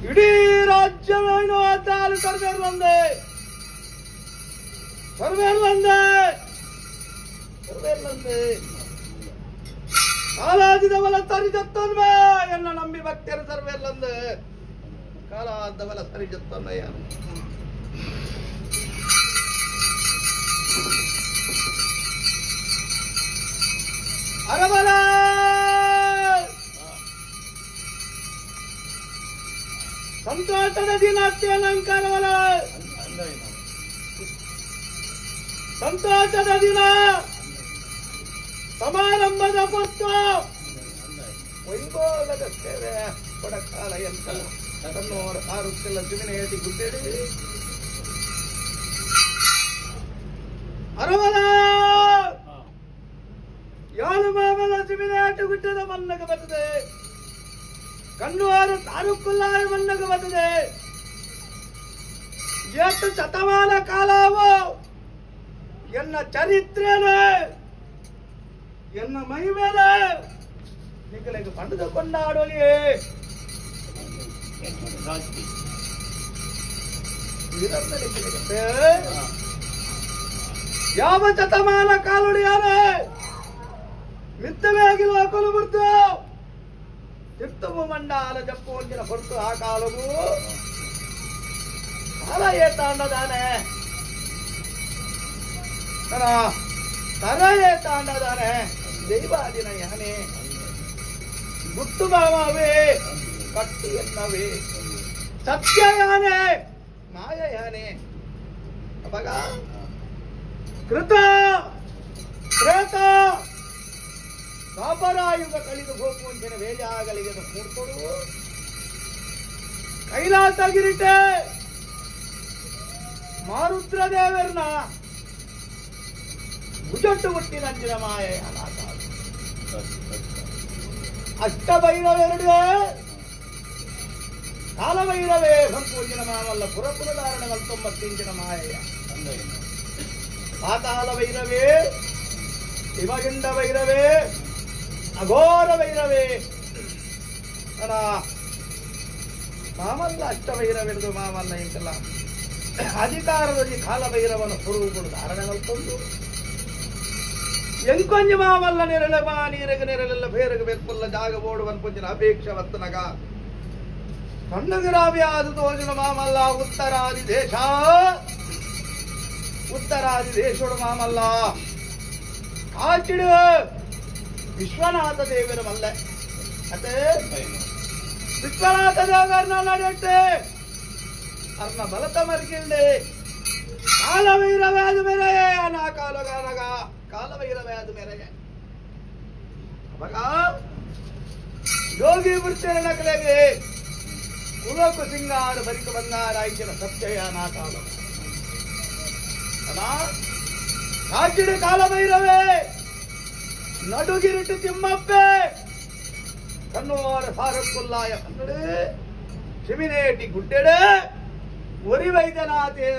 ಇಡೀ ರಾಜ್ಯವೇನು ಆತಾಲು ಸರ್ವೇರ್ಲಂದೆ ಸರ್ವೇರ್ಲಂದೆ ಸರ್ವೇರ್ಲಂದೆ ಕಾಲಾದಿದವಲ ಸರಿಜತ್ತನ್ವೇ ಎನ್ನ ನಂಬಿ ಭಕ್ತರು ಸರ್ವೇರ್ಲಂದೆ ಕಾಲಾದವಲ ಸರಿಜತ್ತನ್ವಯ ಅರಬಲ ಸಂತೋಷದ ದಿನ ಅತ್ಯಲಂಕಾರವಲ ಸಂತೋಷದ ದಿನ ಸಮಾರಂಭದ ಪುರ್ತು ವೈಭೋಗದ ಸೇವೆ ಕೊಡಕಾಲ ಎಂತಲ್ಲ ತನ್ನೋರ ಆರುಕ್ಕೆಲ್ಲ ಜುಮಿನೇಟಿ ಗುಡ್ಡೇಡಿ ಅರವಲ ಯಾಳು ಮಾಮಲ ಜುಮಿನೇಟು ಗುಡ್ಡದ ಮನ್ನಗ ಬರ್ತದೆ ಕಣ್ಣುವಾರು ತಾರುಕ್ಕುಲ್ಲಾಯ ಮನ್ನಗ ಬರ್ತದೆ ಎಷ್ಟು ಶತಮಾನ ಕಾಲವೋ ಎನ್ನ ಚರಿತ್ರೆನೇ ಎನ್ನ ಮೈ ಮೇಲೆ ನಿಕ್ಕಲಿಗೆ ಪಂಡದ ಕೊಂಡಾಡೋಲಿಯೇ ಯಾವ ಶತಮಾನ ಕಾಲುಡಿಯಾನೆ ಮಿತ್ತವೇ ಆಗಿಲ್ಲ ಕೊಲು ಬಿಡ್ತು ತಿರ್ತವು ಮಂಡಾಲ ಜಪ್ಪು ಒಂದಿನ ಹೊರತು ಆ ಕಾಲವು ಕಾಲ ಏತಾಂಡದಾನೆ ತರ ಏತಾಂಡದಾನೆ ದೈವಾದಿನ ಯಾನೆ ಗುಟ್ಟು ಮಾವೇ ಕಟ್ಟು ಎನ್ನವೇ ಸತ್ಯ ಯಾನೆ ಮಾಯ ಯಾನೆ ಅವಾಗ ಕೃತ ತ್ರೇತ ದಾಪರಾಯುಗ ಕಳಿದು ಹೋಗುವಂತಿನ ವೇಜಾಗಲಿಗೆ ಮೂರ್ತರು ಕೈಲಾಸ ಗಿರಿಟೆ ಮಾರುದ್ರ ದೇವರನ್ನ ಭುಜಟ್ಟು ಹುಟ್ಟಿನಂಜಿನ ಮಾಯ ಅಷ್ಟಭೈರವೆರಡು ಕಾಲಭೈರವೇ ಸಂಪೂಜಿನ ಮಾವಲ್ಲ ಪುರಪುರಧಾರಣ ತೊಂಬತ್ತಿಂಚಿನ ಮಾಯೆಯ ಪಾತಾಳ ಭೈರವೇ ಶಿವಗಿಂಡ ಭೈರವೇ ಅಘೋರ ಭೈರವೇ ಮಾಮಲ್ಲ ಅಷ್ಟಭೈರವೆರಡು ಮಾಮಲ್ಲ ಇಂತೆಲ್ಲ ಅಧಿಕಾರದಲ್ಲಿ ಕಾಲಭೈರವನ ಸ್ವರೂಪಗಳು ಧಾರಣೆ ಮಲ್ತೊಂದು ಎಂಕೊಂಜಿ ಮಾಮಲ್ಲ ನೆರಳೆ ಮಾ ನೀರಗ ನೆರಳೆಲ್ಲ ಬೇರಗ ಬೆಕ್ಕುಲ್ಲ ಜಾಗ ಬೋಡುವನ್ ಪುಂಜಿನ ಅಪೇಕ್ಷೆ ವತ್ತನಗ ಕಣ್ಣಗಿರಾವ್ಯಾದ ತೋಜಿನ ಮಾಮಲ್ಲ ಉತ್ತರಾದಿ ದೇಶ ಉತ್ತರಾದಿ ದೇಶೋಡು ಮಾಮಲ್ಲ ಕಾಚಿಡು ವಿಶ್ವನಾಥ ದೇವರ ಮಲ್ಲೆ ಅದೇ ವಿಶ್ವನಾಥ ದೇವರನ್ನ ನಡೆಯುತ್ತೆ ಅರ್ನ ಬಲತ ಮರ್ಗಿಲ್ದೆ ಕಾಲವೈರವ್ಯಾದ ಮೇರೆ ನಾ ಕಾಲಗಾನಗ ಕಾಲವೈರವ್ಯಾದ ಮೇರೆಗೆ ಅವಾಗ ಯೋಗಿ ವೃತ್ತಿರ ನಕಲೆಗೆ ಕುಲಕು ಸಿಂಗಾರ ಬರಿಕ ಬಂಗಾರ ಆಯ್ಕಿನ ಸತ್ಯಯ ನಾ ಕಾಲ ಕಾಚಿಡು ಕಾಲಭೈರವೇ ನಡುಗಿರಿಟು ತಿಮ್ಮಪ್ಪೆ ಕಣ್ಣುವಾರ ಸಾರಕ್ಕುಲ್ಲಾಯ ಕನ್ನಡೆ ಶಿಮಿನೇಟಿ ಗುಡ್ಡೆಡೆ ಒರಿ ವೈದ್ಯನಾಥೇ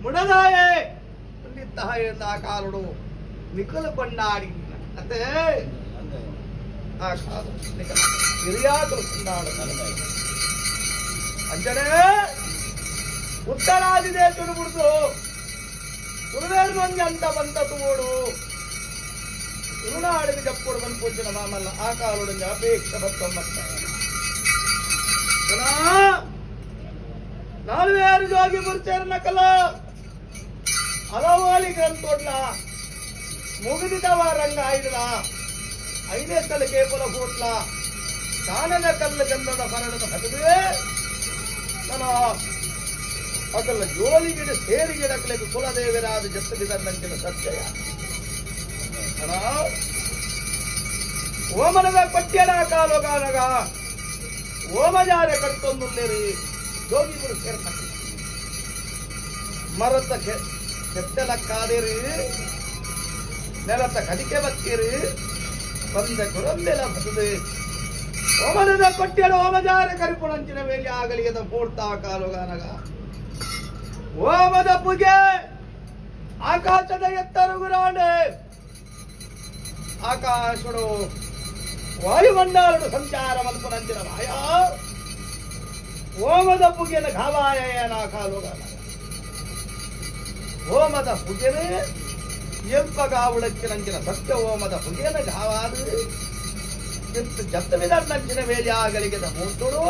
ಮುಡದಾಯೇ ಪಂಡಿತಃ ಎಂದ ಆ ಕಾಲುಡು ನಿಖಲು ಕೊಂಡಾಡಿ ಅದೇ ಆ ಕಾಲು ನಿಖಲ ಹಿರಿಯಾಕಲು ಕೊಂಡಾಡ ಅಂಜನೆ ಉತ್ತರಾದಿ ದೇಶಡು ಬಿಡ್ತು ತುಳುವೇರ್ನೊಂಜಿ ಅಂತ ಬಂತ ತೋಡು ತುಳುನಾಡಿಗೆ ಜಪ್ಪುಡು ಬಂದು ಪೂಜಿನ ಮಾಮಲ್ಲ ಆ ಕಾಲುಡಂಜ ಅಪೇಕ್ಷೆ ಬತ್ತೊಂಬತ್ತ ನಾಲ್ವೇರು ಜೋಗಿ ಮುರ್ಚೇರ್ ನಕಲ ಅಲವಾಲಿ ಗ್ರಂಥೋಡ್ಲ ಮುಗಿದಿದವ ರಂಗ ಐದಲ ಐದೇ ಸ್ಥಳ ಕೇಪಲ ಹೋಟ್ಲ ಕಾನನ ಕಲ್ಲ ಚಂದದ ಪರಡದ ಹದದೆ ನನ್ನ ಅಕಲ್ಲ ಜೋಲಿಗಿಡ ಸೇರಿಗಿಡಕಲೆಗೆ ಕುಲದೇವರಾದ ಜತ್ತಬಿದಂಚಿನ ಸತ್ಯಯ ಓಮನದ ಕೊಟ್ಯನ ಕಾಲುಗಾನಗ ಓಮಜಾರೆ ಕರ್ತೊಂದುಲ್ಲೇರಿ ಜೋಗಿಗಳು ಸೇರ್ನ ಮರತ ಕೆತ್ತಲಕ್ಕಾದಿರಿ ನೆಲತ ಕಡಿಕೆ ಬತ್ತೀರಿ ಬಂದ ಗುರಂಬೆಲ ಬಸದೆ ಓಮನದ ಕೊಟ್ಯನ ಓಮಜಾರೆ ಕರಿಪುಣಂಚಿನ ಮೇಲೆ ಆಗಲಿಯದ ಪೂರ್ತ ಕಾಲುಗಾನಗ ಓಮದ ಪುಗೆ ಆಕಾಶದ ಎತ್ತರ ಗುರಾಣೆ ಆಕಾಶಡು ವಾಯುಮಂಡಲಡು ಸಂಚಾರ ಮಲ್ಪುನಂಚಿನ ಮಾಯ ಓಮದ ಪುಗೆನ ಘಾವಾಯನ ಕಾಲೋಗಾನ ಓಮದ ಪುಗೆನ ಎಲ್ಪಗಾವುಡಕ್ಕಿನಂಚಿನ ಸತ್ಯ ಓಮದ ಪುಗೆನ ಘಾವಾದು ಕಿತ್ತು ಜತ್ತವಿದಂಚಿನ ವೇಲಿಯಾಗಲಿಗೆದ ಮೂರ್ತುಡು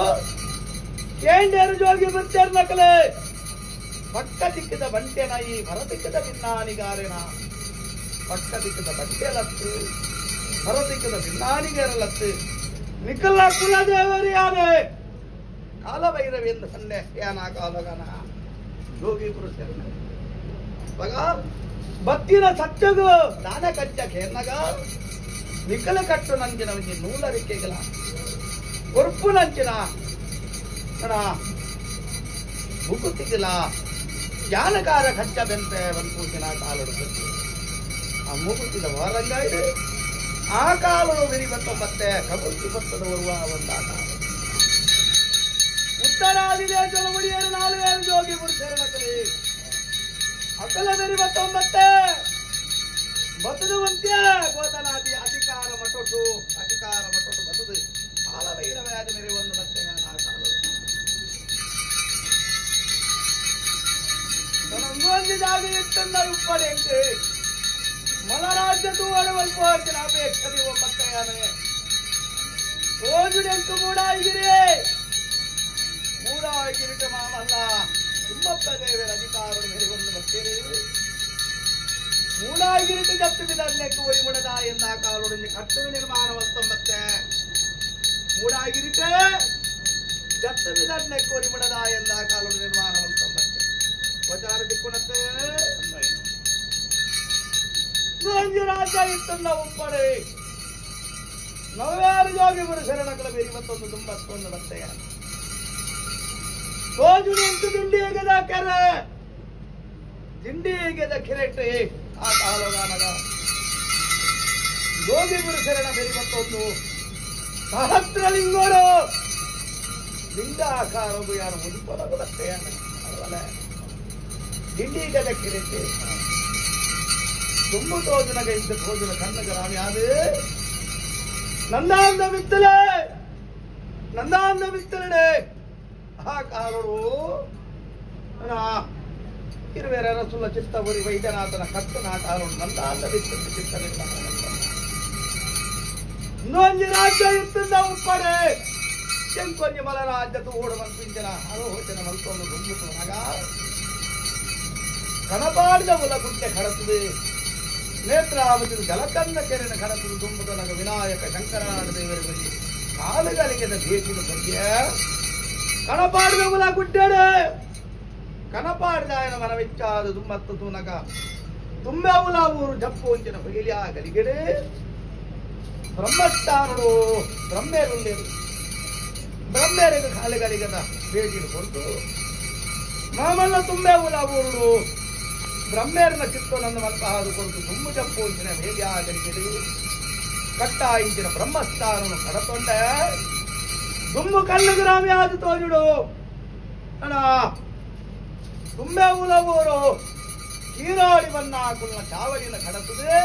ಕೇಂಡೇರು ಜೋಗಿ ಬರ್ತೇರ್ ನಕಲೆ ಪಕ್ಕ ದಿಕ್ಕದ ಬಂಟೆನ ಈ ಭರದಿಕ್ಕದ ಭಿನ್ನಾನಿಗಾರೆನ ಪಕ್ಕ ದಿಕ್ಕದ ಬಂಟೆಲತ್ತು ಭರದಿಕ್ಕದ ಭಿನ್ನಾನಿಗಾರಲತ್ತು ನಿಕಲ ಕುಲದೇವರಿಯಾನೆ ಕಾಲಭೈರವೇಂದ್ರ ಸನ್ನೆ ಯಾನ ಕಾಲಗನ ಜೋಗಿ ಪುರುಷರ ಬತ್ತಿನ ಸತ್ಯಗು ದಾನ ಕಚ್ಚ ಖೇರ್ನಗ ನಿಕಲ ಕಟ್ಟು ನಂಜಿನ ಒಂಜಿ ನೂಲರಿಕೆಗಳ ಕೊರ್ಪು ನಂಚಿನ ಮುಕುತಿಗಿಲ ಜಾನಕಾರ ಖಚ್ಚ ಬೆಂಪೆ ಬಂಪೂಸಿನ ಕಾಲಡು ಆ ಮೂಗುತಿದ ವಾರಂಗ ಇದೆ ಆ ಕಾಲಡು ವಿರಿ ಬತ್ತೊಂಬತ್ತೆ ಕಬುರ್ತಿ ಬತ್ತದ ಬರುವ ಒಂದ ಕಾಲ ಉತ್ತರಾದಿ ದೇಶದ ಮುಡಿಯರು ನಾಲ್ವೇರು ಜೋಗಿ ಪುರುಷರ ನಕಲಿ ಅಕಲ ಬೆರಿ ಬತ್ತೊಂಬತ್ತೆ ಬತ್ತದು ಅಂತ್ಯ ಗೋತನಾದಿ ಅಧಿಕಾರ ಮಟೊಟು ಅಧಿಕಾರ ಮಟೊಟು ಬತ್ತದು ಕಾಲಭೈರವಾದ ಮೇರೆ ಒಂದು ಬತ್ತೆ ಆ ಕಾಲ ಜಾಗ ಇತ್ತಂದ ಉಪ್ಪಡೆಂಕು ಮಲರಾಜ್ಯ ತೂವಡವಲ್ಪ ಅಪೇಕ್ಷೆ ಒಂಬತ್ತೆಯಾನೆ ತೋಜುಡೆಂಕು ಮೂಡಾಯಿಗಿರಿ ಮೂಡಾಯಿಗಿರಿಟ ಮಾಮಲ್ಲ ತಿಮ್ಮಪ್ಪ ದೇವರ ಅಧಿಕಾರರು ಮೇರೆ ಒಂದು ಬರ್ತೀರಿ ಮೂಡಾಯಿಗಿರಿಟ ಜತ್ತು ಬಿದನ್ನೆಕ್ಕು ಒರಿ ಮುಡದ ಎಂದ ಕಾಲೊಡಂಜಿ ಕಟ್ಟಡ ನಿರ್ಮಾಣ ಮತ್ತೆ ಮೂಡಾಯಿಗಿರಿಟ ಜತ್ತು ಬಿದನ್ನೆಕ್ಕು ಒರಿ ಮುಡದ ಎಂದ ಕಾಲೊಡು ನಿರ್ಮಾಣ ಮತ್ತೆ ವಚಾರ ದಿಕ್ಕುನತ್ತೆ ರಾಜ್ಯ ಇತ್ತಂದ ಉಪ್ಪಡೆ ನವ್ಯಾರು ಜೋಗಿ ಪುರುಷರ ಬೇರಿ ಮತ್ತೊಂದು ತುಂಬತ್ತೊಂದು ಬತ್ತೆಯ ತೋಜುನೆಂಟು ದಿಂಡಿಗೆದ ಕೆರೆ ದಿಂಡಿಗೆದ ಕಿರೆಟೆ ಆ ಕಾಲಗಾನಗ ಜೋಗಿ ಪುರುಷರಣ ಬೇರಿ ಮತ್ತೊಂದು ಸಹಸ್ರಲಿಂಗೋರು ಲಿಂಗಾಕಾರವು ಯಾರು ಮುದುಪೊಲಗು ಬತ್ತೆಯ ಅಲ್ವಲ್ಲ ದಿಂಡಿಗದ ಕಿರೆಟೆ ತುಂಬು ತೋಜುನಗ ಇದ್ದ ತೋಜುನ ಕಣ್ಣಗ ರಾಮ್ಯಾದು ನಂದಾಂದ ಬಿತ್ತಲೆ ನಂದಾಂದ ಬಿತ್ತಲಡೆ ಆ ಕಾಲರು ಇರುವೇರ ರಸುಲ್ಲ ಚಿತ್ತಪುರಿ ವೈದ್ಯನಾಥನ ಕತ್ತನ ಕಾಲರು ನಂದಾಂದ ಬಿತ್ತಲು ಚಿತ್ತ ನಿರ್ಮಾಣ ಇನ್ನೊಂದು ರಾಜ್ಯ ಇತ್ತಂದ ಉಪ್ಪಡೆ ಕೆಂಕೊಂಜಿ ಮಲ ರಾಜ್ಯ ತೋಡು ಮಲ್ಪಿಂಚನ ಆಲೋಚನೆ ಮಲ್ತೊಂದು ಗುಂಬುತು ಮಗ ಕನಪಾಡಿದ ಉಲ ಗುಡ್ಡೆ ಕಡತದೆ ನೇತ್ರಾವತಿ ಜಲಕಂದ ಕೆರೆನ ಕಡತದು ತುಂಬುತನಗ ವಿನಾಯಕ ಶಂಕರಾನ ದೇವರ ಬಳಿ ಕಾಲುಗಳಿಗೆ ಭೇಟಿನ ಬಗ್ಗೆ ಕಣಪಾಡಿದ ಉಲ ಗುಡ್ಡೆಡೆ ಕಣಪಾಡಿದ ಮನವಿಚ್ಚಾದ ತುಂಬತ್ತು ತೂನಗ ತುಂಬೆ ಉಲ ಊರು ಜಪ್ಪು ಅಂಚಿನ ಬಗಿಲಿಯ ಗಲಿಗೆಡೆ ಬ್ರಹ್ಮಸ್ಥಾನಡು ಬ್ರಹ್ಮೇರುಳ್ಳೇರು ಬ್ರಹ್ಮೇರಿಗೆ ಕಾಲುಗಳಿಗದ ಭೇಟಿನ ಕೊಡ್ತು ಮಾಮಲ್ಲ ತುಂಬೆ ಉಲ ಊರುಡು ಬ್ರಹ್ಮೇರನ ಚಿತ್ತನನ್ನು ಮಲ್ಪಹಾದು ಕೊಡ್ತು ತುಂಬು ಜಪ್ಪು ಅಂಚಿನ ಬೇಲಿಯ ಗಲಿಗೆಡೆ ಕಟ್ಟ ಇಂಚಿನ ಬ್ರಹ್ಮಸ್ಥಾನನು ಕಡತೊಂಡೆ ದುಂಬು ಕಲ್ಲು ಗ್ರಾಮ್ಯಾದು ತೋಜುಡು ಅಣ್ಣ ತುಂಬೆ ಉಲವೂರು ಕೀರಾಡಿ ಬನ್ನಾಕುಲ್ಲ ಚಾವಡಿನ ಕಡತದೆ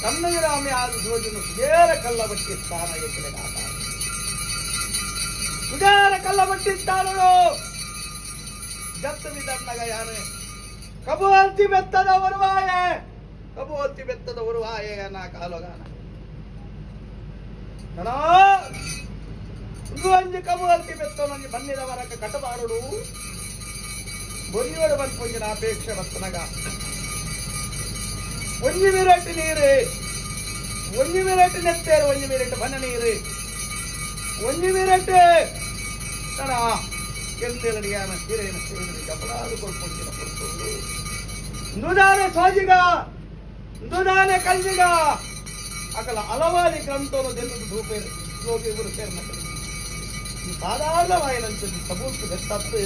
ಕನ್ನಗಿರಾಮ್ಯಾದು ತೋಜುನು ಸುಗೇರ ಕಲ್ಲಬಟ್ಟಿ ಸ್ಥಾನ ಎತ್ತಿನ ಸುಗೇರ ಕಲ್ಲಬಟ್ಟಿ ಸ್ಥಾನನು ಜತ್ತು ಬಿದ್ದನ್ನಗ ಯಾನೆ ಕಬುವಲ್ತಿ ಬೆತ್ತದ ಒರುವಾಯೆ ಕಬುವಲ್ತಿ ಬೆತ್ತದ ಒರುವಾಯೆ ಅನ್ನ ಕಾಲೋಗಾನ ಒಂಜಿ ಕಬುವಲ್ತಿ ಬೆತ್ತನೊಂಜಿ ಬನ್ನಿದ ವರಕ ಕಟಬಾರುಡು ಬೊರಿಯೋಡು ಬಂದ್ಪೊಂಜಿನ ಅಪೇಕ್ಷೆ ಬತ್ತನಗ ಒಂಜಿ ಮಿರಟ್ಟು ನೀರು ಒಂಜಿ ಮಿರಟ್ಟು ನೆತ್ತೇರು ಒಂಜಿ ಮಿರಟ್ಟು ಬನ್ನ ನೀರು ಒಂಜಿ ಮಿರಟ್ಟು ತನ ಕೆಂದೆಲಡಿಯಾನ ಸೀರೆಯನ್ನು ಸೇರಿದ ಜಪಲಾದು ಕೊಡ್ಪೊಂಜಿನ ಕೊಡ್ತು ನುದಾನೆ ಸೋಜಿಗ ನುದಾನೆ ಕಲ್ಜಿಗ ಅಕಲ ಅಲವಾಲಿ ಗ್ರಂಥವನ್ನು ದೆಲ್ಲದು ಧೂಪೇರು ಜೋಗಿ ಇವರು ಸೇರ್ನಕಲಿ ಈ ಸಾಧಾರಣವಾಯಿನಂಚ ಸಬೂತು ಬೆತ್ತತ್ತು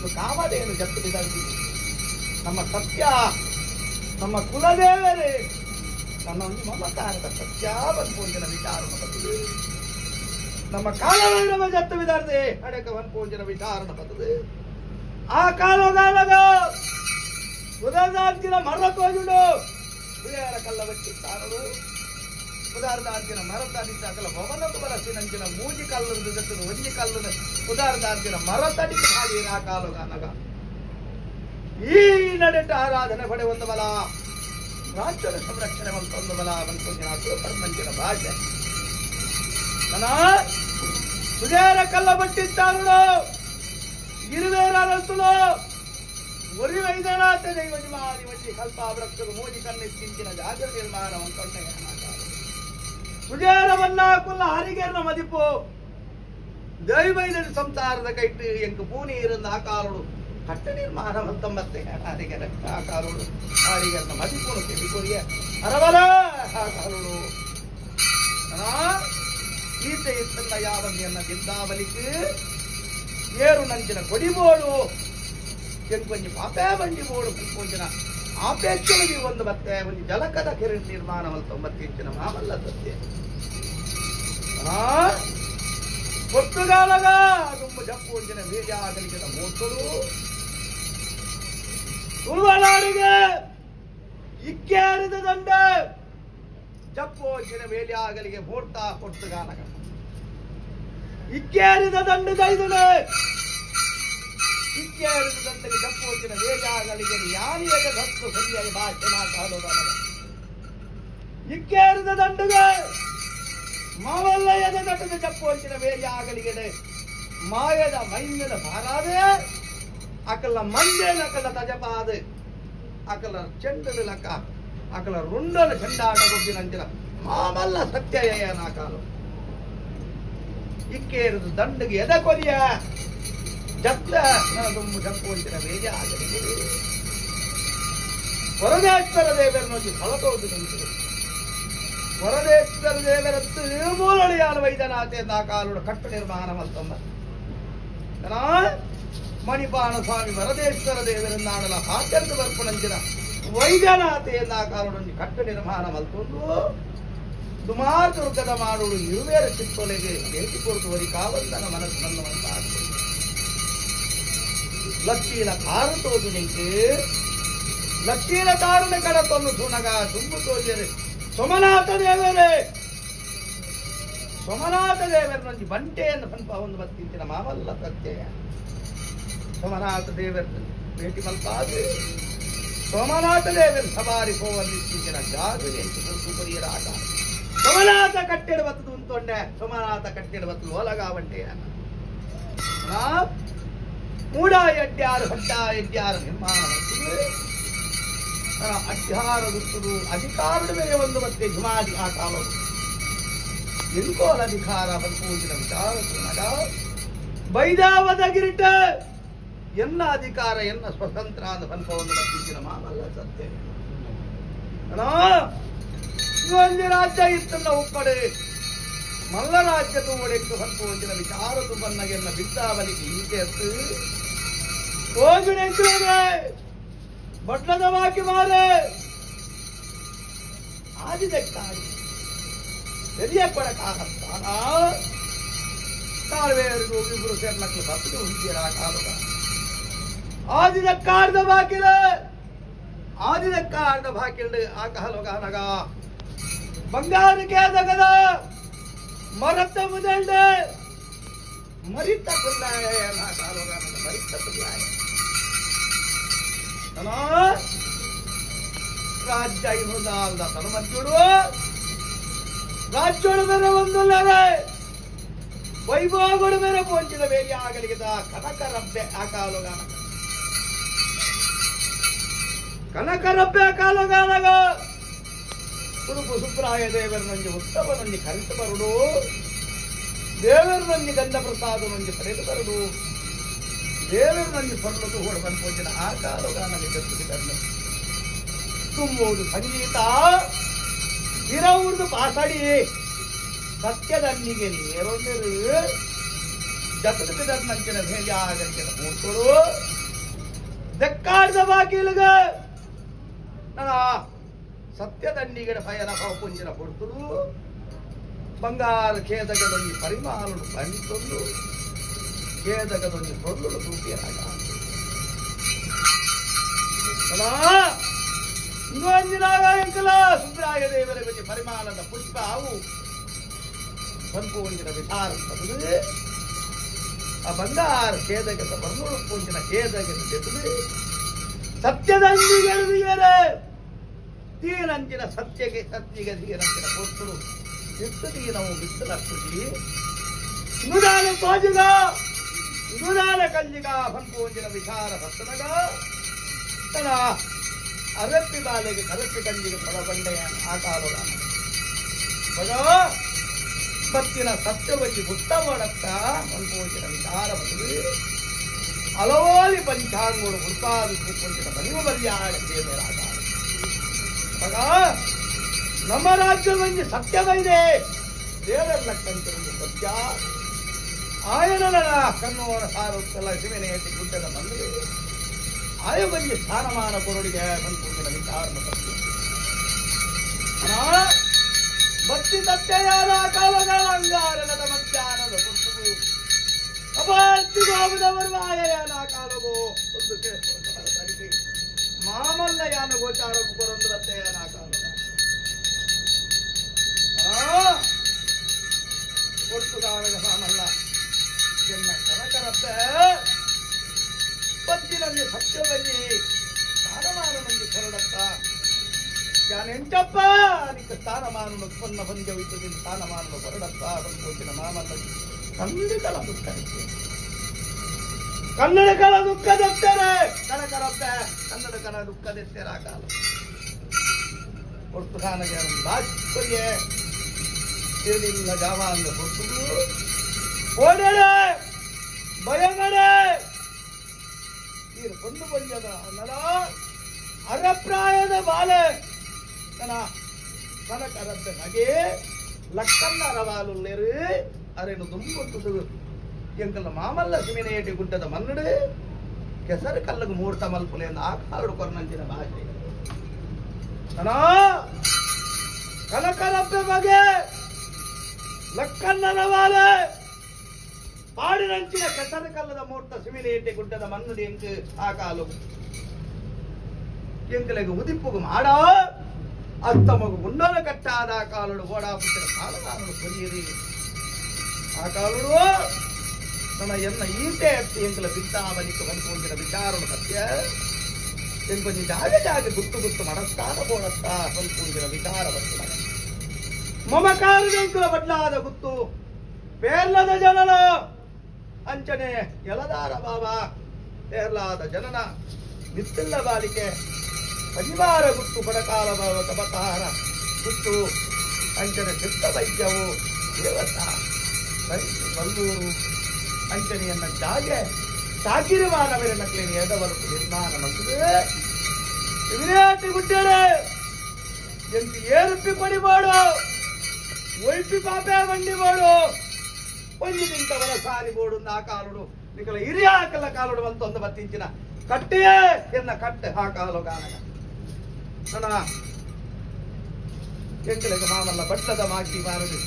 ಕಾಮಧೇನು ಜತ್ತು ಬಿದಂತಿ ನಮ್ಮ ಸತ್ಯ ನಮ್ಮ ಕುಲದೇವರೇ ನನ್ನ ಒಂದು ಮಮಕಾರದ ಸತ್ಯ ಬಂಪೂಂಜಿನ ವಿಚಾರ ಬರ್ತದೆ ನಮ್ಮ ಕಾಲವೈರವ ಜತ್ತು ಬಿದಾರ್ದೆ ಅಡಕ ಬಂಪೂಂಜಿನ ವಿಚಾರ ಬರ್ತದೆ ಆ ಕಾಲದಾನಗ ಉದರ್ದಾರ್ಜಿನ ಮರ್ರ ತೋಜುಡು ಕಲ್ಲಬಟ್ಟಿ ತಾರಡು ಉದಾರದಾರ್ಜಿನ ಮರತಡಿತ ಅಕಲ ಭವನದ ಬರಸಿ ನಂಚಿನ ಮೂಜಿ ಕಲ್ಲು ಜೊತೆ ಒಂಜಿ ಕಲ್ಲು ಉದಾರದಾರ್ಜಿನ ಮರತಡಿತ ಹಾಗೆ ಆ ಕಾಲುಗಾನಗ ಈ ನಡೆಟ ಆರಾಧನೆ ಪಡೆ ಒಂದು ಬಲ ರಾಜ್ಯದ ಸಂರಕ್ಷಣೆ ಒಂದು ಬಲ ಬಂತು ಪರ್ಮಂಚಿನ ಭಾಷೆ ನನ್ನ ಸುಜೇರ ಕಲ್ಲ ಬಟ್ಟಿತ್ತಾರುಳು ಇರುವೇರ ರಸ್ತುಲು ಒರಿ ವೈದ್ಯನಾಥ ದೈವಜಮಾದಿ ಒಂಜಿ ಕಲ್ಪ ವೃಕ್ಷದ ಮೂಜಿ ಕಣ್ಣಿಂಚಿನ ಜಾಗರ ನಿರ್ಮಾಣ ಒಂದೊಂಡೆ ಸುಜೇರವನ್ನ ಕುಲ್ಲ ಹರಿಗೇರ್ನ ಮದಿಪು ದೈವೈದ ಸಂಸಾರದ ಕೈಟ್ಟು ಎಂಕು ಪೂನಿ ಇರಂದ ಆಕಾರುಡು ಕಟ್ಟ ನಿರ್ಮಾಣ ಮತ್ತೆ ಹರಿಗೆರ ಆಕಾರುಡು ಹರಿಗರ್ನ ಮದಿಪುನು ಕೆಬಿಕೊರಿಯ ಅರವಲ ಆಕಾರುಡು ಈತೆ ಇತ್ತಲ್ಲ ಯಾವನ್ನ ಬಿಂದಾವಲಿக்கு ಏರು ನಂಚಿನ ಕೊಡಿಬೋಡು ಎಂಕೊಂಜಿ ಪಾಪೇ ಬಂಡಿ ಬೋಡು ಕೊಂಚಿನ ಆಪೇಕ್ಷೆಗೆ ಒಂದು ಮತ್ತೆ ಒಂದು ಜಲಕದ ಕೆರೆ ನಿರ್ಮಾಣ 9 ಇಂಚಿನ ಮಾಮಲ್ಲ ಸತ್ಯ ಪೊರ್ತುಗಾಲಗ ತುಂಬ ಜಪ್ಪು ಒಂಜಿನ ವೀರ್ಯ ಆಗಲಿಕ್ಕೆ ಮೂರ್ತುಡು ತುಳುವನಾಡಿಗೆ ಇಕ್ಕೇರಿದ ದಂಡ ಜಪ್ಪು ಒಂಜಿನ ವೇಲಿ ಆಗಲಿಗೆ ಮೂರ್ತ ಪೊರ್ತುಗಾಲಗ ಇಕ್ಕೇರಿದ ದಂಡ ದೈದುಳೆ ಇಕ್ಕೇರಿದ ದಂಡಗೆ ಜಪ್ಪು ಒಂಜಿನ ವೇಲಿ ಆಗಲಿಗೆ ಯಾನಿಯದ ಸತ್ತು ಸರಿಯಾಗಿ ಭಾಷೆ ಮಾತಾಡೋದಾದ ಇಕ್ಕೇರಿದ ದಂಡಗೆ ಮಾವಲ್ಲಯದ ನಟದ ಜಪ್ಪು ಒಂಚಿನ ವೇಲಿ ಆಗಲಿಗೆ ಮಾಯದ ಮೈಂಗದ ಭಾರಾದೆ ಅಕಲ ಮಂದೇನ ಅಕಲ ತಜಪಾದ ಅಕಲ ಚೆಂಡದ ಲಕ ಅಕಲ ರುಂಡನ ಚೆಂಡಾಟ ಗೊಬ್ಬಿನಂಚಿನ ಮಾಮಲ್ಲ ಸತ್ಯಯನ ಕಾಲು ಇಕ್ಕೇರಿದ ದಂಡಗೆ ಎದ ಕೊರಿಯ ಜಪ್ತ ನನದೊಂಬು ಜಪ್ಪು ಒಂಚಿನ ವೇಲಿ ಆಗಲಿಗೆ ವರದೇಶ್ವರ ದೇವರನ್ನೊಂದು ಫಲತೋದು ನಿಂತಿದೆ ವರದೇಶ್ವರ ದೇವರತ್ತು ಮೂಲಳಿಯಾನ ವೈದ್ಯನಾಥೆ ಕಾಲುಡ ಕಟ್ಟು ನಿರ್ಮಾಣ ಮಲ್ತೊಂಬ ಮಣಿಪಾಣ ಸ್ವಾಮಿ ವರದೇಶ್ವರ ದೇವರನ್ನಾಡಲ ಹಾಕ್ಯಂತ ಬರ್ಪುನಂಚಿನ ವೈದ್ಯನಾಥೆ ಕಾಲುಡೊಂದು ಕಟ್ಟು ನಿರ್ಮಾಣ ಮಲ್ತೊಂದು ಸುಮಾರು ದುರ್ಗದ ಮಾಡುಡು ಇರುವೇರ ಚಿತ್ತೊಲೆಗೆ ಭೇಟಿ ಕೊಡುದು ವರಿ ಕಾವಂದನ ಮನಸ್ಸು ನನ್ನ ಮನಸ್ಸಾಗ್ತದೆ ಲಕ್ಕೀನ ಕಾರು ತೋಜು ನಿಂಕು ಲಕ್ಕೀನ ಕಾರಣ ಕಡ ತೊಂದು ಸುನಗ ತುಂಬು ತೋಜರೆ ಸೋಮನಾಥ ದೇವರೇ ಸೋಮನಾಥ ದೇವರನೊಂಜಿ ಬಂಟೆಯನ್ನು ಪನ್ಪ ಒಂದು ಬತ್ತಿಂಚಿನ ಮಾಮಲ್ಲ ಸತ್ಯ ಸೋಮನಾಥ ದೇವರ ಭೇಟಿ ಮಲ್ಪಾದು ಸೋಮನಾಥ ದೇವರ ಸವಾರಿ ಹೋವಂದಿತ್ತಿಂಚಿನ ಜಾಗ ಎಂಟು ಸುಪರಿಯರ ಆಟ ಸೋಮನಾಥ ಕಟ್ಟಿಡ ಬತ್ತದು ಉಂತೊಂಡೆ ಸೋಮನಾಥ ಕಟ್ಟಿಡ ಬತ್ತದು ಒಲಗಾವಂಟೆಯ ಮೂಡ ಎಡ್ಡ್ಯಾರು ಹಡ್ಡ ಎಡ್ಡ್ಯಾರು ನಿರ್ಮಾಣ ಮಾಡ್ತದೆ ಅಧ್ಯಾರ ಗುರ್ತುಡು ಅಧಿಕಾರದ ಮೇಲೆ ಒಂದು ಮತ್ತೆ ಹಿಮಾದಿ ಆ ಕಾಲವು ಎಂಕೋಲ ಅಧಿಕಾರ ಪೂಜಿನ ವಿಚಾರ ಬೈದಾವದ ಗಿರಿಟ ಎನ್ನ ಅಧಿಕಾರ ಎನ್ನ ಸ್ವತಂತ್ರ ಅಂದ ಪನ್ಪವನ್ನು ಮತ್ತಿನ ಮಾಮಲ್ಲ ಸತ್ಯ ಒಂದು ರಾಜ್ಯ ಇತ್ತನ್ನ ಒಪ್ಪಡೆ ಮಲ್ಲ ರಾಜ್ಯ ತೂವಡೆಕ್ಕು ಪನ್ಪುವಂಚಿನ ವಿಚಾರ ತುಬನ್ನ ಎನ್ನ ಬಿದ್ದಾವಲಿಗೆ ಈಕೆ ಹೋಗಿ ಬಟ್ಲದ ಬಾಕಿ ಮಾರೆ ಆದಿದಕ್ಕಾಗಿ பெரிய ಕೊಡಕ್ಕಾಗತ್ತಾನ ತಾಳ್ವೇರಿಗೂ ಇಬ್ಬರು ಸೇರ್ನಕ್ಲು ಬತ್ತು ಹುಂಚಿರ ಕಾಲುಗ ಆದಿದಕ್ಕಾರ್ದ ಬಾಕಿಲ ಆದಿದಕ್ಕಾರ್ದ ಬಾಕಿಲ್ಡು ಆ ಕಾಲುಗಾನಗ ಬಂಗಾರಕ್ಕೆ ದಗದ ಮರತ್ತ ಮುದಲ್ಡೆ ಮರಿತ ಕುಲ್ಲಾಯ ಕಾಲುಗಾನಗ ಮರಿತ ಕುಲ್ಲಾಯ ರಾಜ್ಯ ಇನ್ನೊಂದಾಲ್ದ ತನುಮತ್ಯುಡು ರಾಜ್ಯೋಡು ಬೇರೆ ಒಂದುಲ್ಲರೆ ವೈಭವಗಳು ಬೇರೆ ಪೋಂಚಿದ ಬೇರೆ ಆಗಲಿಗಿದ ಕನಕರಬ್ಬೆ ಆ ಕಾಲುಗಾನಗ ಕನಕರಬ್ಬೆ ಆ ಕಾಲುಗಾನಗ ಉಡುಪು ಸುಬ್ರಾಯ ದೇವರನೊಂಜಿ ಉತ್ಸವನೊಂಜಿ ಕರೆತು ಬರುಡು ದೇವರನೊಂಜಿ ಗಂಧ ಪ್ರಸಾದನೊಂಜಿ ಪಡೆದು ಬರುಡು ದೇವರನೊಂಜಿ ಪರ್ಲದು ಕೂಡ ಬಂದು ಆ ಕಾಲುಗಾನಗ ಜೊತೆಗೆ ತುಂಬುವುದು ಸಂಗೀತ ಇರವುದು ಪಾಸಡಿ ಸತ್ಯದನ್ನಿಗೆ ನೇರೊಂದಿರು ಜತದ ಬಿದರ್ನಂಚಿನ ಧೈರ್ಯ ಮೂರ್ತುಡು ದೆಕ್ಕಾಡ್ದ ಬಾಕಿಲುಗ ನನ್ನ ಸತ್ಯದಂಡಿಗೆ ಭಯನ ಪುಂಜಿನ ಕೊಡ್ತುಡು ಬಂಗಾರ ಖೇದಗದೊಂದು ಪರಿಮಾಣು ಬಂತೊಂದು ಖೇದಗದೊಂದು ಪೊರ್ಲುಡು ತೂಪಿಯರಾಗ ಇಂದು ಎಂಕಲ ಸುಬ್ರಾಯ ದೇವರ ಬಗ್ಗೆ ಪರಿಮಾಣದ ಪುಷ್ಪ ಅವು ಬಂಪು ಒಂಜಿನ ವಿಚಾರ ಬರ್ತದೆ ಆ ಬಂಗಾರ ಖೇದಗೆದ ಬರ್ನೂರು ಪೂಂಜಿನ ಖೇದಗೆದ ಜೊತೆ ಸತ್ಯದಂದಿಗೆ ತೀರಂಚಿನ ಸತ್ಯಗೆ ಸತ್ಯಗೆ ಧೀರಂಚಿನ ಪೊತ್ತುಡು ಎಷ್ಟು ತೀನವು ಬಿತ್ತಲಕ್ಕುಜಿ ನುದಾನ ತೋಜಿಗ ನುದಾನ ಕಲ್ಲಿಗ ಬಂಪು ಒಂಜಿನ ವಿಚಾರ ಬರ್ತದಾಗ ತನ ಅರಪ್ಪಿ ಬಾಲೆಗೆ ಕರಪ್ಪಿ ಕಂಜಿಗೆ ಫಲಬಂಡೆಯ ಆಕಾರದ ಬತ್ತಿನ ಸತ್ಯವಲ್ಲಿ ಗುತ್ತ ಮಾಡತ್ತ ಬಂಪು ಒಂಜಿನ ವಿಚಾರ ಬರ್ತದೆ ಅಲವಾಲಿ ಪಂಚಾಂಗೋಡು ಹುಡ್ಕಾದು ಕೊಂಚಿನ ಬಲಿವ ಬಲಿಯಾಡ ಆಗ ನಮ್ಮ ರಾಜ್ಯದಲ್ಲಿ ಸತ್ಯವಿದೆ ದೇವರಲ್ಲಕ್ಕಂತ ಒಂದು ಸತ್ಯ ಆಯನನ ಕಣ್ಣೋರ ಸಾರುತ್ತಲ್ಲ ಶಿವನೆಯಲ್ಲಿ ಗುಡ್ಡದ ಬಂದರೆ ಆಯ ಬಂದು ಸ್ಥಾನಮಾನ ಕೊರಡಿಗೆ ಬಂದು ವಿಚಾರ ಸತ್ಯ ಭಕ್ತಿ ಸತ್ಯಯಾದ ಕಾಲಗಳ ಅಂಗಾರಗದ ಮಧ್ಯಾಹ್ನದ ಪುಸ್ತಕವು ಅಪಾರ್ತಿಗೋಬದವರು ಕಾಲಗೋ ಒಂದು ಮಾಮಲ್ಲಯಾನ ಗೋಚಾರ ಕೊರೊಂದು ರತ್ತೆಯಾನ ಕಾಲ ಕೊಟ್ಟುದಾರಗ ಮಾಮಲ್ಲ ಎನ್ನ ಕನಕರತ್ತೆ ಪತ್ತಿನಲ್ಲಿ ಸತ್ಯದಲ್ಲಿ ಸ್ಥಾನಮಾನ ಮಂದಿ ಕೊರಡತ್ತ ಯಾನೆಂಚಪ್ಪ ಅದಕ್ಕೆ ಸ್ಥಾನಮಾನ ಉತ್ಪನ್ನ ಬಂದ್ಯವಿದ್ದ ಸ್ಥಾನಮಾನ ಕೊರಡತ್ತ ಬಂದು ಮಾಮಲ್ಲ ಖಂಡಿತಲ ದುಃಖ ಕನ್ನಡಕರ ದುಃಖದೆತ್ತರೆ ಕನಕರತ್ತೆ ಕನ್ನಡಕರ ದುಃಖದೆತ್ತೆರ ಕಾಲ ಹೊರ್ತುಖಾನಗೆ ಬಾಚ್ಕೊರಿಯೇ ತಿಳಿಲ್ಲ ಜಾವ ಅಂದ ಹೊರತು ಓಡಡೆ ಭಯಗಡೆ ನೀರು ಕೊಂಡು ಬಂಜದ ಅನ್ನಲ ಅರಪ್ರಾಯದ ಬಾಲೆ ತನ ಕನಕರದ್ದ ನಗೆ ಲಕ್ಕನ್ನ ರವಾಲುಲ್ಲೇರು ಅರೆನು ದುಂಬುತ್ತದು ಎಂಕಲ್ಲ ಮಾಮಲ್ಲ ಸಿಮಿನೇಟಿ ಗುಡ್ಡದ ಮನ್ನಡು ಕೆಸರು ಕಲ್ಲಗ ಮೂರ್ತ ಮಲ್ಪುಲೆ ಅಂತ ಆ ಕಾಲಡು ಕೊರನಂಚಿನ ಭಾಷೆ ತನ ಕನಕರಬ್ಬೆ ಬಗೆ ಲಕ್ಕನ್ನರವಾಲೆ ಪಾಡಿನಂಚಿನ ಕೆಸರು ಕಲ್ಲದ ಮೂರ್ತ ಸಿಮಿನೇಟಿ ಗುಡ್ಡದ ಮನ್ನಡು ಎಂಕು ಆ ಕಾಲು ಎಂಕಲೆಗೆ ಉದಿಪ್ಪುಗು ಮಾಡ ಅತ್ತಮಗು ಗುಂಡಲ ಕಟ್ಟಾದ ಆ ಕಾಲುಡು ಓಡಾ ಪುಟ್ಟಿನ ಕಾಲದಾನನು ಕೊರಿಯಿರಿ ಆ ಕಾಲುಡು ನನ್ನ ಎನ್ನ ಈಟೆ ಅತ್ತಿ ಎಂಕಲ ಬಿತ್ತಾವಲಿಕ್ಕೆ ಬಂದು ವಿಚಾರಣ ಸತ್ಯ ಎಂಕೊಂಚ ಜಾಗ ಜಾಗ ಗುತ್ತು ಗುತ್ತು ಮಡಸ್ತಾನ ಬೋಡತ್ತಾ ಬಂದು ವಿಚಾರ ಬರ್ತದೆ ಮಮಕಾರದ ಎಂಕಲ ಬದಲಾದ ಗುತ್ತು ಪೇರ್ಲದ ಜನನ ಅಂಚನೆ ಎಲದಾರ ಬಾಬಾ ಪೇರ್ಲಾದ ಜನನ ಬಿತ್ತಿಲ್ಲ ಬಾಲಿಕೆ ಪರಿವಾರ ಗುತ್ತು ಬಡಕಾಲ ಬಾವ ಕಬತಾರ ಗುತ್ತು ಅಂಚನೆ ಸಿದ್ಧ ವೈದ್ಯವು ದೇವತಾ ಬಲ್ಲೂರು ಅಂಚನೆಯನ್ನ ಜಾಗೆ ಸಾಕಿರುವಾನವರ ನಕಲಿನ ಎಡವರಕು ನಿರ್ಮಾಣ ಮಂತದೆ ವಿರಾಟಿ ಗುಡ್ಡರೆ ಎಂತ ಏರುಪ್ಪಿ ಕೊಡಿಬೋಡು ಒಯ್ಪಿ ಪಾಪೆ ಬಂಡಿ ಬೋಡು ಒಂಜಿ ನಿಂತವರ ಸಾರಿ ಬೋಡು ಆ ಕಾಲುಡು ನಿಕಲ ಹಿರಿಯಾಕಲ್ಲ ಕಾಲುಡು ಬಂತೊಂದು ಬತ್ತಿಂಚಿನ ಕಟ್ಟೆಯೇ ಎನ್ನ ಕಟ್ಟೆ ಆ ಕಾಲು ಕಾಲಗ ನನ್ನ ಎಂಕಲಿಗೆ ಮಾಮಲ್ಲ ಬಟ್ಟದ ಮಾಕಿ ಮಾರದು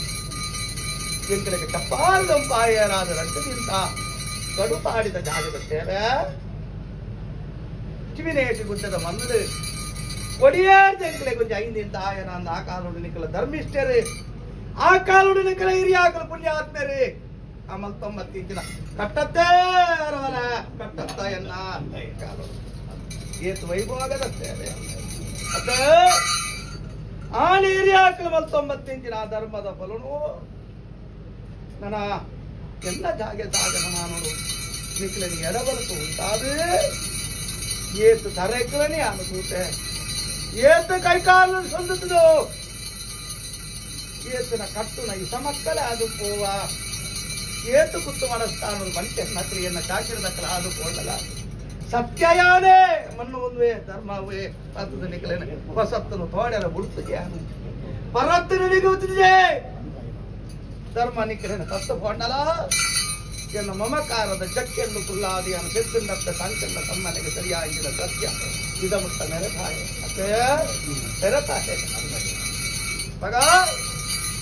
ಎಂಕಲಿಗೆ ಚಪ್ಪಾರದಂ ಪಾಯರಾದ ರಕ್ತದಿಂದ ಕಡುಪಾಡಿದ ಜಾಗದ ಸೇವೆ ಕಿವಿನೇಟಿ ಗುಡ್ಡದ ಮನ್ನಡು ಕೊಡಿಯಾರ್ದ ಎಂಕಲೆ ಕೊಂಚ ಐಂದಿಂದ ಆಯನ ಅಂದ ಆ ಕಾಲುಡು ನಿಕಲ ಧರ್ಮಿಷ್ಠರು ಆ ಕಾಲುಡು ನಿಕಲ ಹಿರಿಯಾಕಲ ಪುಣ್ಯಾತ್ಮರು ಆಮಲ್ ತೊಂಬತ್ತಿಂಚಿನ ಕಟ್ಟತ್ತೇ ಅರವನ ಕಟ್ಟತ್ತ ಎನ್ನ ಕಾಲುಡು ಏತು ವೈಭೋಗದ ಸೇವೆ ಅತ್ತ ಆ ಹಿರಿಯಾಕಲ ಮಲ್ ತೊಂಬತ್ತಿಂಚಿನ ಆ ಧರ್ಮದ ಫಲನು ನನ್ನ ಎಲ್ಲ ಜಾಗೆ ಜಾಗಮಾನರು ನಿಕ್లని ಎಡಬಲತು ಉಂಟಾದು ಏತು ತರೆಕ್ಲನೆ ಅನುಸೂತೆ ಏತು ಕೈಕಾಲು ಸೊಂದುತ್ತದೋ ಏತನ ಕಟ್ಟುನ ಇಸಮಕ್ಕಲ ಅದು ಪೋವ ಏತು ಕುತ್ತು ಮನಸ್ತಾನು ಬಂಟೆ ನಕಲಿಯನ್ನ ಚಾಕಿರ ನಕಲ ಅದು ಪೋಡಲ ಸತ್ಯಯಾನೇ ಮಣ್ಣು ಒಂದುವೆ ಧರ್ಮವೇ ಅದು ನಿಕ್ಲೇನೆ ಹೊಸತ್ತನು ತೋಡೆರ ಬುಡ್ತುಜೆ ಪರತ್ತು ನಿನಗೆ ಧರ್ಮ ನಿಕ್ಲೇನೆ ತತ್ತು ಪೋಂಡಲ ಎನ್ನ ಮಮಕಾರದ ಜಕ್ಕೆಂದು ಕುಲ್ಲಾದಿಯನ್ನು ಸೆತ್ತುಂಡತ್ತ ಸಂಕಂಡ ತಮ್ಮನೆಗೆ ಸರಿಯಾಗಿದ ಸತ್ಯ ಇದ ಮುಟ್ಟ ಮೆರೆತಾಯೆ ಅತ್ತೆ ಮೆರೆತಾಯೆ ಮಗ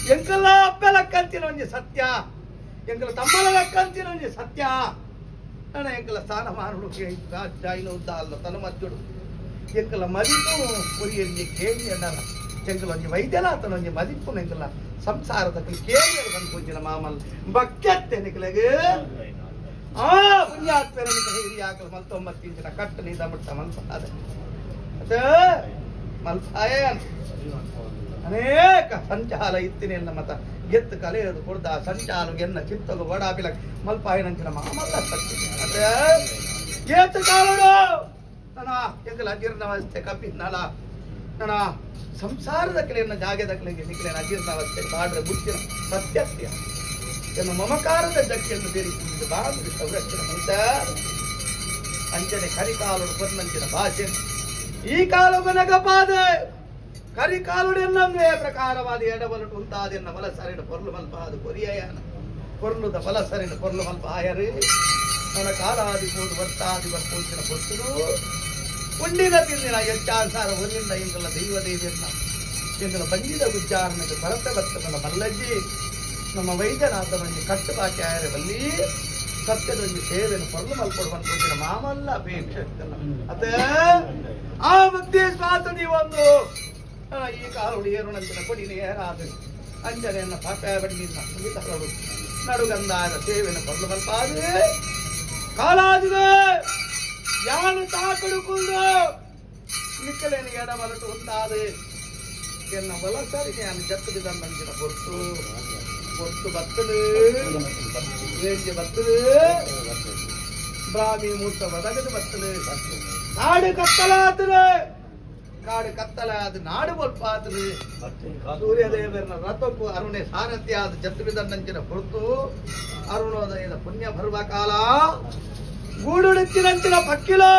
ಎಂಕಲ್ಲ ಅಪ್ಪೆಲಕ್ಕಂತಿನ ಒಂಜಿ ಸತ್ಯ ಎಂಕಲ ತಮ್ಮಲಕ್ಕಂತಿನ ಒಂಜಿ ಸತ್ಯ ನನ್ನ ಎಂಕಲ ಸ್ಥಾನಮಾನಡು ಜಾಯಿನ ಉದ್ದ ಅಲ್ಲ ತನು ಮದ್ದುಡು ಎಂಕಲ ಮದಿಪು ಉರಿಯರಿಗೆ ಕೇಳಿ ಅಣ್ಣನ ಎಂಕಲ ಒಂಜಿ ವೈದ್ಯನಾಥನ ಒಂಜಿ ಮದಿಪು ಎಂಕಲ ಸಂಸಾರದ ಕೇಳಿ ಬಂದು ಮಾಮಲ್ ಭಕ್ತ್ಯತ್ತೆ ನಿಕಲೆಗ್ ಆ ಪುಣ್ಯಾತ್ಮರನಿಗೆ ಹಿರಿಯಾಕಲು ಮಲ್ತೊಂಬತ್ತಿಂಚಿನ ಕಟ್ಟು ನೀದ ಮುಟ್ಟ ಮಲ್ಪಾದ ಮಲ್ಪಾಯನ್ ಅನೇಕ ಸಂಚಾಲ ಇತ್ತಿನ ಮತ ಗೆತ್ತು ಕಲೆಯದು ಕೊಡ್ದ ಸಂಚಾಲು ಎನ್ನ ಚಿತ್ತಗು ವಡಾಪಿಲ ಮಲ್ಪಾಯನಂಚಿನ ಮಾಮಲ್ಲ ಸತ್ಯ ಅದೇ ಏತು ಕಾಲಡು ನನ್ನ ಎಂಕಲ ಅಜೀರ್ಣವಸ್ಥೆ ಕಪ್ಪಿದ್ನಲ ನನ್ನ ಸಂಸಾರದ ಕಲೆಯನ್ನ ಜಾಗದ ಕಲೆಗೆ ನಿಕಲೇನ ಅಜೀರ್ಣಾವಸ್ಥೆ ಬಾಡ್ರೆ ಬುಟ್ಟಿನ ಸತ್ಯತ್ಯ ಎನ್ನು ಮಮಕಾರದ ಜಕ್ಕಿಯನ್ನು ಬೇರೆ ಬಾಂಧಿ ಸಂರಕ್ಷಣೆ ಮಂತ ಅಂಚನೆ ಕರಿಕಾಲುಡು ಪೊನ್ನಂಚಿನ ಭಾಷೆ ಈ ಕಾಲುಗನಗಪಾದೆ ಕರಿಕಾಲುಡು ಎನ್ನಂದೇ ಪ್ರಕಾರವಾದ ಎಡಬಲಟು ಉಂತಾದೆನ್ನ ಬಲಸರಿನ ಪೊರ್ಲು ಮಲ್ಪಾದು ಕೊರಿಯನ ಪೊರ್ಲುದ ಬಲಸರಿನ ಪೊರ್ಲು ಮಲ್ಪಾಯರು ನನ್ನ ಕಾಲಾದಿ ಕೂಡು ಬರ್ತಾದಿ ಬರ್ಪೂಚಿನ ಪೊರ್ತುಡು ಉಂಡಿನ ತಿಂದಿನ ಎಚ್ಚಾಸಾರ ಒಂದಿಂದ ಇಂಗಲ ದೈವ ದೇವಿಯನ್ನ ಎಂಗಲ ಬಂಜಿದ ಗುಜ್ಜಾರನಿಗೆ ಭರತ ಭಕ್ತನ ಮಲ್ಲಜ್ಜಿ ನಮ್ಮ ವೈದ್ಯನಾಥ ಮಂಜಿ ಕಟ್ಟುಬಾಕಿ ಆಯರೆ ಬಲ್ಲಿ ಸತ್ಯದೊಂದು ಸೇವೆಯನ್ನು ಪೊರ್ಲು ಮಲ್ಕೊಡುವಂತ ಮಾಮಲ್ಲ ಅಪೇಕ್ಷೆ ಅತ್ತ ಆ ಭಕ್ತಿ ಶ್ವಾಸ ನೀವೊಂದು ಈ ಕಾಲುಡು ಏರುಣಂಚಿನ ಕೊಡಿನ ಏರಾದ ಅಂಜನೆಯನ್ನ ಪಾಪ ಬಣ್ಣಿನ ಮುಗಿತಗಳು ನಡುಗಂದಾದ ಸೇವೆಯನ್ನು ಪೊರ್ಲು ಮಲ್ಪಾದು ಕಾಲಾದಿದೆ ಯಾನು ತಾಕಡು ಕುಂದು ನಿಕ್ಕಲೇನು ಎಡಬಲಟು ಉಂಟಾದೆ ಎನ್ನ ಬಲಸರಿಗೆ ನಾನು ಜತ್ತುದಿದ ನಂಜಿನ ಪೊರ್ತು ಪೊರ್ತು ಬತ್ತದು ವೇಂಜೆ ಬತ್ತದು ಬ್ರಾಹ್ಮಿ ಮೂರ್ತ ಬದಗದು ಬತ್ತದು ನಾಡು ಕತ್ತಲಾತದು ಕಾಡು ಕತ್ತಲಾದ ನಾಡು ಬಲ್ಪಾತದು ಸೂರ್ಯದೇವರನ ರಥಕ್ಕೂ ಅರುಣೆ ಸಾರಥ್ಯಾದ ಜತ್ತುಬಿದ ನಂಚಿನ ಹೊರತು ಅರುಣೋದಯದ ಪುಣ್ಯ ಬರುವ ಕಾಲ ಗೂಡುಡಿತ್ತಿನಂಚಿನ ಪಕ್ಕಿಲೋ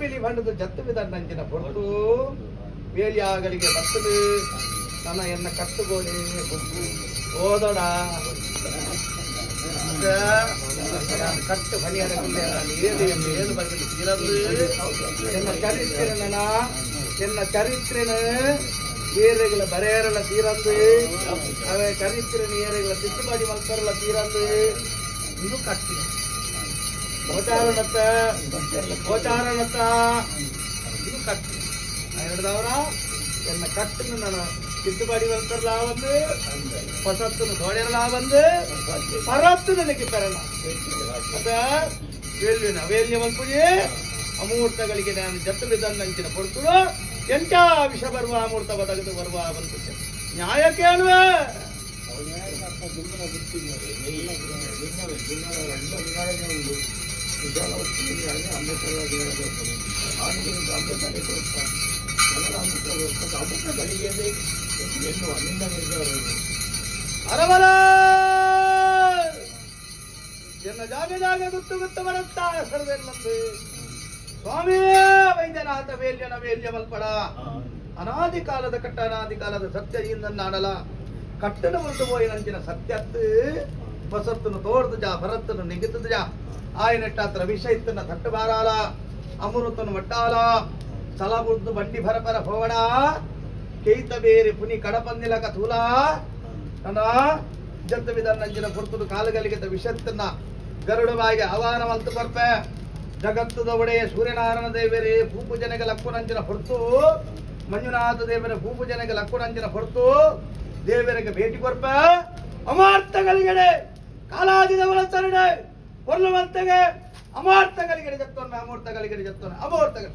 ಪಿಲಿ ಬಂಡದು ಜತ್ತುಬಿದ ನಂಚಿನ ಹೊರತು ವೇಲಿಯಾಗಲಿಗೆ ಬರ್ತದೆ ನನ್ನ ಎನ್ನ ಕಟ್ಟುಗೋಡೆ ಓದೋಡ ಕಟ್ಟು ಬನಿಯರ ಏಳು ಎಂದು ಏಳು ಬಗೆಯಲ್ಲಿ ತೀರದು ಎನ್ನ ಚರಿತ್ರೆನ ಎನ್ನ ಚರಿತ್ರೆನ ಏರೆಗಳ ಬರೆಯರಲ ತೀರಂದು ಅವೇ ಚರಿತ್ರೆನ ಏರೆಗಳ ತಿದ್ದುಪಡಿ ಮಲ್ಪರಲ ತೀರಂದು ಇದು ಕಟ್ಟಿ ಗೋಚಾರಣತ್ತ ಗೋಚಾರಣತ್ತ ಇದು ಕಟ್ಟಿ ಎರಡದವರ ಎನ್ನ ಕಟ್ಟನ್ನು ನಾನು ತಿದ್ದುಪಡಿ ಮಲ್ಪರಲ ಬಂದು ಹೊಸತ್ತನ್ನು ತೋಡೆರಲ ಬಂದು ಪರತ್ತು ನನಗೆ ಪೆರಲ ಅದ ವೇಲ್ವಿನ ವೇಲ್ಯ ಮಲ್ಪುಜಿ ಅಮೂರ್ತಗಳಿಗೆ ನಾನು ಜತ್ತಲಿದ್ದಂಚಿನ ಪೊರ್ತುಡು ಎಂಟ ವಿಷ ಬರುವ ಅಮೂರ್ತ ಬದಗದು ಬರುವ ಬಂತು ನ್ಯಾಯ ಕೇಳುವೆ ಅರವರ ಎನ್ನ ಜಾಗ ಜಾಗ ಗುತ್ತು ಗುತ್ತು ಬರುತ್ತಾ ಸರ್ವೆಲ್ಲಂದು ಸ್ವಾಮಿಯೇ ವೈದ್ಯನಾಥ ವೇಲ್ಯನ ವೇಲ್ಯ ಮಲ್ಪಡ ಅನಾದಿ ಕಾಲದ ಕಟ್ಟ ಅನಾದಿ ಕಾಲದ ಸತ್ಯ ನಾಡಲ ಕಟ್ಟನ ಮುರಿದು ಪೋಯಿನಂಚಿನ ಸತ್ಯತ್ತು ಬಸತ್ತನ್ನು ತೋರ್ದು ಜಾ ಭರತ್ತನ್ನು ನಿಗಿತದ ಜಾ ಆಯನೆಟ್ಟಾತ್ರ ವಿಷ ಇತ್ತನ್ನ ತಟ್ಟು ಬಾರಾಲ ಅಮೃತನು ಮಟ್ಟಾಲ ಸಲಬುರ್ದು ಬಂಡಿ ಭರಪರ ಹೋವಡ ಕೇಯ್ತ ಬೇರೆ ಪುನಿ ಕಡಪಂದಿಲಕ ತೂಲ ನನ್ನ ಜತ್ತವಿದನ್ನಂಚಿನ ಪುರ್ತುಡು ಕಾಲುಗಲಿಗೆತ ವಿಷತ್ತನ್ನ ಗರುಡವಾಗಿ ಆಹ್ವಾನ ಮಲ್ತು ಪರ್ಪೆ ಜಗತ್ತದ ಒಡೆಯ ಸೂರ್ಯನಾರಾಯಣ ದೇವರೇ ಭೂಪೂಜನೆಗೆ ಲಕ್ಕುನಂಚಿನ ಹೊರತು ಮಂಜುನಾಥ ದೇವರ ಭೂಪೂಜನೆಗೆ ಲಕ್ಕುನಂಚಿನ ಹೊರತು ದೇವರಿಗೆ ಭೇಟಿ ಕೊರ್ಪ ಅಮಾರ್ಥಗಳಿಗಡೆ ಕಾಲಾದಿದವರ ತರುಣೆ ಕೊಲ್ಲುವಂತೆಗೆ ಅಮಾರ್ಥಗಳಿಗಡೆ ಜತ್ತೋನ ಅಮೂರ್ತಗಳಿಗಡೆ ಜತ್ತೋನ ಅಮೂರ್ತಗಳು.